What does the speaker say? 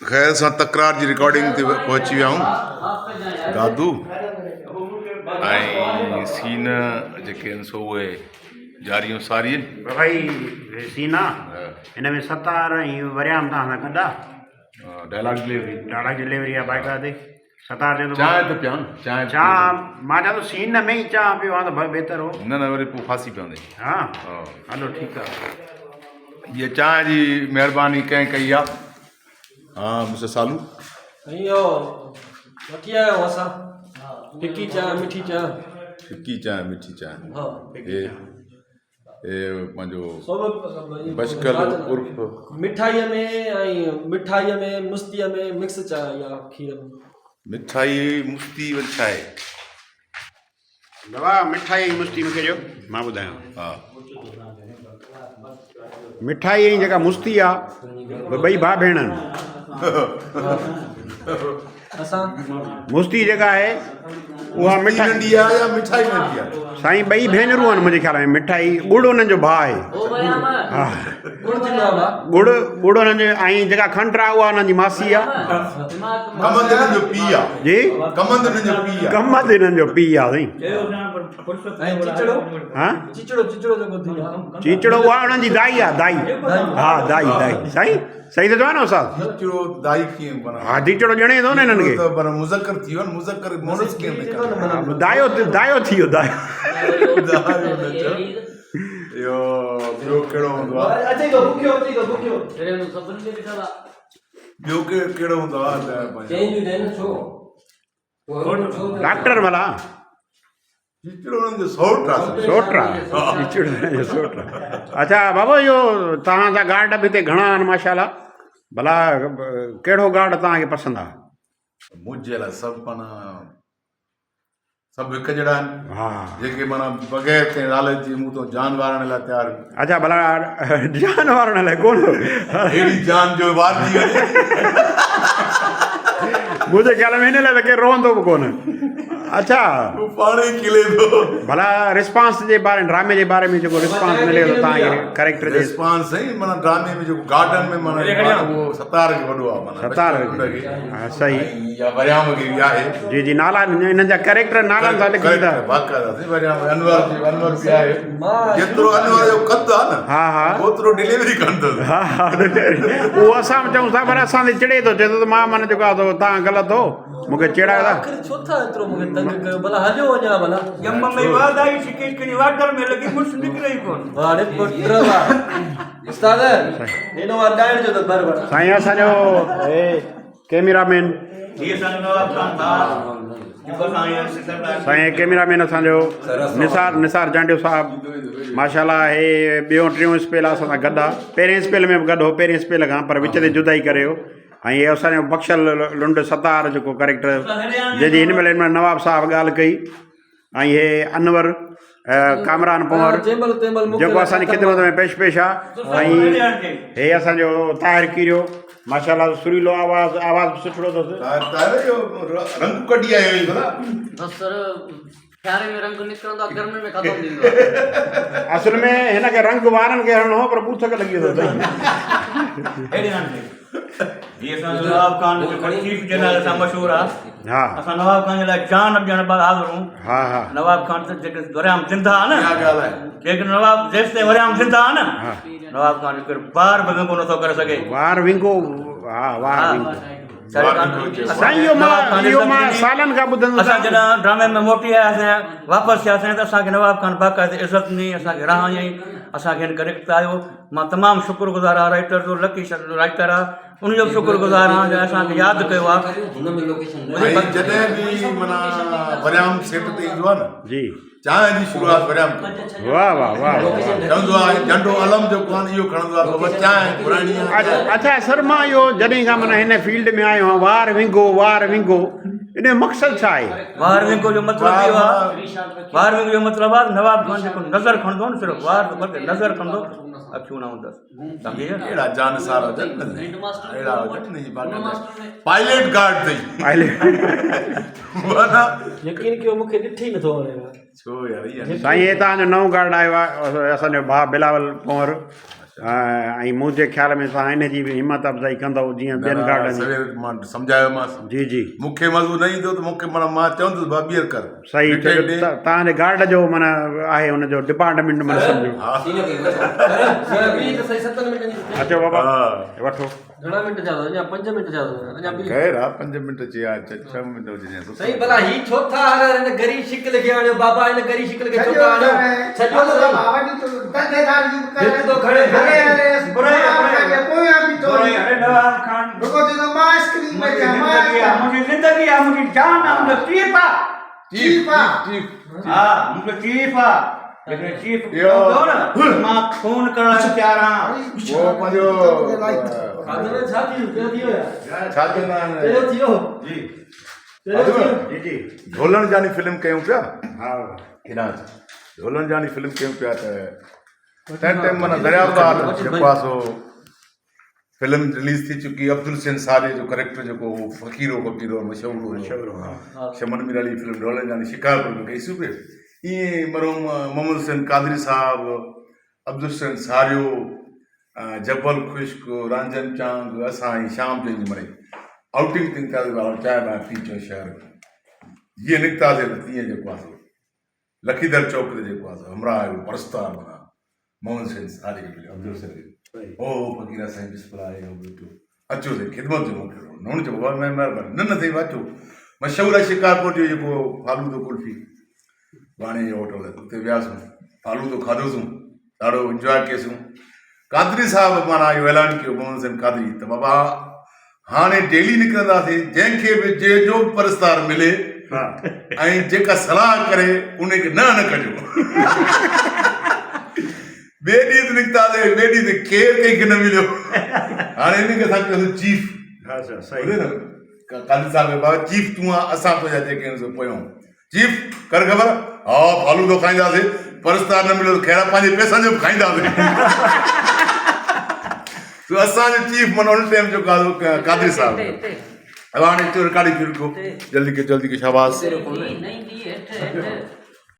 خير سان تڪرار جي رڪارڊنگ تي پهچي ويا آهيون دادو ۽ سين جيڪي آهن سو اهي جاري ۽ ساري آهن. ڀائي سين آ هن ۾ ستار ۽ وريام تان سان گڏ آ. Dialogue delivery. ڊائلاگ ڊليوري آ باقاعدي ستار چوندو چانهه ته پيان چانهه چانهه مان چوان ٿو سين ۾ ئي چانهه پيو ها ته بهتر هو. نه نه وري پوء ڦاسي پوندي. ها هلو ٺيڪ آ. هيء چانهه جي مهرباني ڪنهن ڪئي آ؟ ها مسٽر سالو. سائين اهو وٺي آيا آهيون اسان ڦڪي چانهه مٺي چانهه. ڦڪي چانهه مٺي چانهه. ها. هي هي پنهنجو بشڪل عرف. مٺائيء ۾ ۽ مٺائيء ۾ مستيء ۾ مڪس چانهه اها کير ۾. مٺائي مستي وري ڇا آهي؟ بابا مٺائي ۽ مستي مونکي ڏيو مان ٻڌايان ها مٺائي ۽ جيڪا مستي آ اهي ٻئي ڀاء ڀيڻ آهن مستي جيڪا آهي اها مٺائي ننڍي آ يا مٺائي ننڍي آ سائين ٻئي ڀينرون آهن منهنجي خيال ۾ مٺائي ڳڙ انهن جو ڀاء آهي ها ڳڙ ڳڙ انهن جو ۽ جيڪا کنڊ آ اها انهن جي ماسي آ ڪمند انهن جو پيء آ جي ڪمند انهن جو پيء آ ڪمند انهن جو پيء آ سائين ها چيچڙو اها انهن جي دائي آ دائي ها دائي دائي سائين صحيح ٿو چوان نه استاد چيچڙو دائي ڪيئن بنا ها چيچڙو ڄڻي ٿو نه انهن کي ته پر مذڪر ٿي ويو مذڪر مونس ڪيئن نڪرندو دايو دايو ٿي ويو دايو دايو نه چئو اهو ٻيو ڪهڙو هوندو آ اچي ٿو بکيو اچي ٿو بکيو ٻيو ڪهڙو هوندو آ ته پنهنجو ڊاڪٽر ڀلا چيچڙو انهن جو سئوٽ آ سئوٽ آ چيچڙو انهن جو سئوٽ آ اڇا بابا اهو توهان جا گارڊ به هتي گهڻا آهن ماشاءالله ڀلا ڪهڙو گارڊ توهان کي پسند آ منهنجي لاء سڀ معنيٰ سڀ هڪ جهڙا آهن ها جيڪي معنيٰ بغير ڪنهن لالچ جي مون تون جان وارڻ لاء تيار آهن. اڇا ڀلا جان وارڻ لاء ڪونه اهڙي جان جو وارجي وڃي. منهنجي خيال ۾ هن لاء ته ڪير روئندو به ڪونه. اڇا هو پاڻ ئي کلي ٿو. ڀلا رسپانس جي باري ڊرامي جي باري ۾ جيڪو رسپانس ملي ٿو تان کي ڪريڪٽر جي رسپانس سائين معنيٰ ڊرامي ۾ جيڪو گارڊن ۾ معنيٰ اهو ستار کي وڏو آ معنيٰ ستار کي ها صحيح يا وريام کي به آهي جي جي نالا انهن جا ڪريڪٽر نالن سان لکجي ٿا باقاعده سائين وريام انور جي انور به آهي جيترو انور جو قد آ نه ها ها اوترو ڊليوري ڪندو ها ها اهو اسان به چئون ٿا پر اسان تي چڙي ٿو چئي ٿو ته مان معنيٰ جيڪو آ سو تان غلط هو مون کي چيڙايو ٿا. آخر ڇو ٿا ايترو مون کي تنگ ڪيو ڀلا هليو وڃان ڀلا. ڄم ۾ واڌائي ڇڪي کڻي واٽر ۾ لڳي مڙس نڪري ئي ڪونه. واڙي پٽ واھ استاد هن وار ڏائڻ جو ته بر وٺ. سائين اسان جو هي ڪيميرا مين. هي اسان جو نواب خان ڀاء جيڪو اسان جي سردار. سائين هي ڪيميرا مين اسان جو نثار نثار چانڊيو صاحب ماشاءالله هي ٻيون ٽيون اسپيل اسان سان گڏ آ پهرين اسپيل ۾ به گڏ هو پهرين اسپيل کان پر وچ تي جدائي ڪري ويو. ۽ هي اسان جو بخشل لنڊ ستار جيڪو ڪريڪٽر جنهن جي هن مهل هن مهل نواب صاحب ڳالهه ڪئي ۽ هي انور ڪامران پنهور جيڪو اسان جي خدمت ۾ پيش پيش آ ۽ هي اسان جو طاهر ڪيريو ماشاءالله سريلو آواز آواز به سٺڙو اٿس. طاهر طاهر اهو رنگ ڪڍي آيو آهين ڀلا. بس سر سياري ۾ رنگ نڪرندو آهي گرمي ۾ ختم ٿيندو آهي. اصل ۾ هن کي رنگ وارن کي هڻڻو هو پر ٻوٿ کي لڳي ويو اٿس. هي اسان جو نواب خان جيڪو چيف جي نالي سان مشهور آ ها اسان نواب خان جي لاء جان ڏيڻ بعد حاضر هون ها ها نواب خان ته جيڪي وريام زنده آ نه اها ڳالهه آهي جيڪي نواب جيستائين وريام زنده آ نه ها نواب خان جو ڪير بار به ونگو نٿو ڪري سگهي وار ونگو ها وار ونگو سائين اهو مان اهو مان سالن کان ٻڌندو اسان جڏهن ڊرامي ۾ موٽي آياسين واپس ٿياسين ته اسان کي نواب خان باقاعده عزت ڏني اسان کي راهه هنئي اسان کي هن ڪريڪٽ آيو مان تمام شڪر گذار آهيان رائٽر جو لڪي رائٽر آهي ان جو به شڪر گذار آهيان جو اسان کي ياد ڪيو آهي جڏهن به معنيٰ وريام سيٽ تي ايندو آهي نه جي چانهه جي شروعات وريام ڪندو واه واه واه چوندو آهي جهنڊو علم جيڪو آهي اهو کڻندو آهي بابا چانهه گهرائڻي آهي اڇا سر مان اهو جڏهن کان معنيٰ هن فيلڊ ۾ آيو آهيان وار ونگو وار ونگو ان جو مقصد ڇا آهي وار ونگو جو مطلب اهو آهي وار ونگو جو مطلب آهي نواب خان جيڪو نظر کڻندو نه صرف وار ته بلڪه نظر کڻندو اکيون نه هوندس اهڙا جانثار هجن نه اهڙا هجن نه پائليٽ گارڊ اٿئي پائليٽ يقين ڪيو مونکي ڏٺي نٿو وڻي ڇو يار سائين هي تان جو نئون گارڊ آيو آهي اسان جو ڀاء بلاول پنهور ۽ منهنجي خيال ۾ توهان ان جي به همت افزائي ڪندؤ جيئن ٻين گارڊن جي. سوير مان سمجهايومانس. جي جي. مون کي مزو نه ايندو ته مون کي معنيٰ مان چوندس ڀاء ٻيهر ڪر. صحيح ڇو جو توهان جي گارڊ جو معنيٰ آهي ان جو ڊپارٽمينٽ معنيٰ سمجهو. اچو بابا وٺو. گهڻا منٽ ٿيا اٿو اڃا 5 منٽ ٿيا اٿو اڃا به خير آ 5 منٽ چي آ 6 منٽ هجن يا سائين ڀلا هي ڇو ٿا هر هر هن گري شڪل کي آڻيو بابا هن گري شڪل کي ڇو ٿا آڻيو ڇڏيو ته سائين هڪ ٿو کڻي منهنجي زندگي آ منهنجي جان آ منهنجو چيف آ چيف چيف ها منهنجو چيف آ جيڪڏهن چيف چوندو نه مان خون ڪرڻ لاء تيار آهيان. اهو پنهنجو ڇا ٿي ويو ٿي ويو ڇا چوندا آهن ٿي ويو جي جي جي ڍولڻ جاني فلم ڪيون پيا ها هيڏانهن اچ ڍولڻ جاني فلم ڪيون پيا ته تنهن ٽائيم معنيٰ درياء پار جيڪو آهي سو فلم رليز ٿي چڪي عبدالحسين ساري جو ڪريڪٽر جيڪو هو فقيرو فقيرو مشهور هو مشهور هو شمن ميرالي فلم ڍولڻ جاني شڪارپور ۾ ڪئي سون پئي ائين مرحوم محمد حسين قادري صاحب عبدالحسين ساريو جبل خشڪ رانجهن چانگ اسان ۽ شام جو مڙئي آئوٽنگ تي نڪتاسي چانهه بانهه پي اچون شهر ۾ جيئن نڪتاسي ته تيئن جيڪو آهي لکيدر چوڪ تي جيڪو آهي سو همراهه آيو پرستار معنيٰ محمد حسين ساري کي مليو عبدالحسين کي او هو فقير سائين بسم الله آهي بيٺو اچو سائين خدمت جو موقعو ڏنو هن چيو بابا مهرباني نه نه سائين اچو مشهور آهي شڪارپور جو جيڪو فالودو قلفي واڻي جو هوٽل آهي اتي وياسون فالودو کاڌوسون ڏاڍو انجواء ڪيسون قادري صاحب معنيٰ اهو اعلان ڪيو محمد حسين قادري ته بابا هاڻي ڊيلي نڪرنداسين جنهن کي به جنهن جو به پرستار ملي ۽ جيڪا صلاح ڪري ان کي نه نه ڪجو ٻئي ڏينهن ته نڪتاسين ٻئي ڏينهن ته ڪير ڪنهن کي نه مليو هاڻي ان کي اسان چيوسين چيف ٻڌو نه قادري صاحب بابا چيف تون آ اسان تنهنجا جيڪي آهيون سو پويون چيف، ڪر خبر، ها فالودو کائينداسين، پرستار نه مليو ته خير آ پنهنجي پئسن جو به کائينداسين. سو اسان جو چيف من ان ٽائيم جو قادري صاحب هو. هلو هاڻي اچو رڪارڊنگ شروع ڪيو جلدي ڪيو جلدي ڪيو شاباس.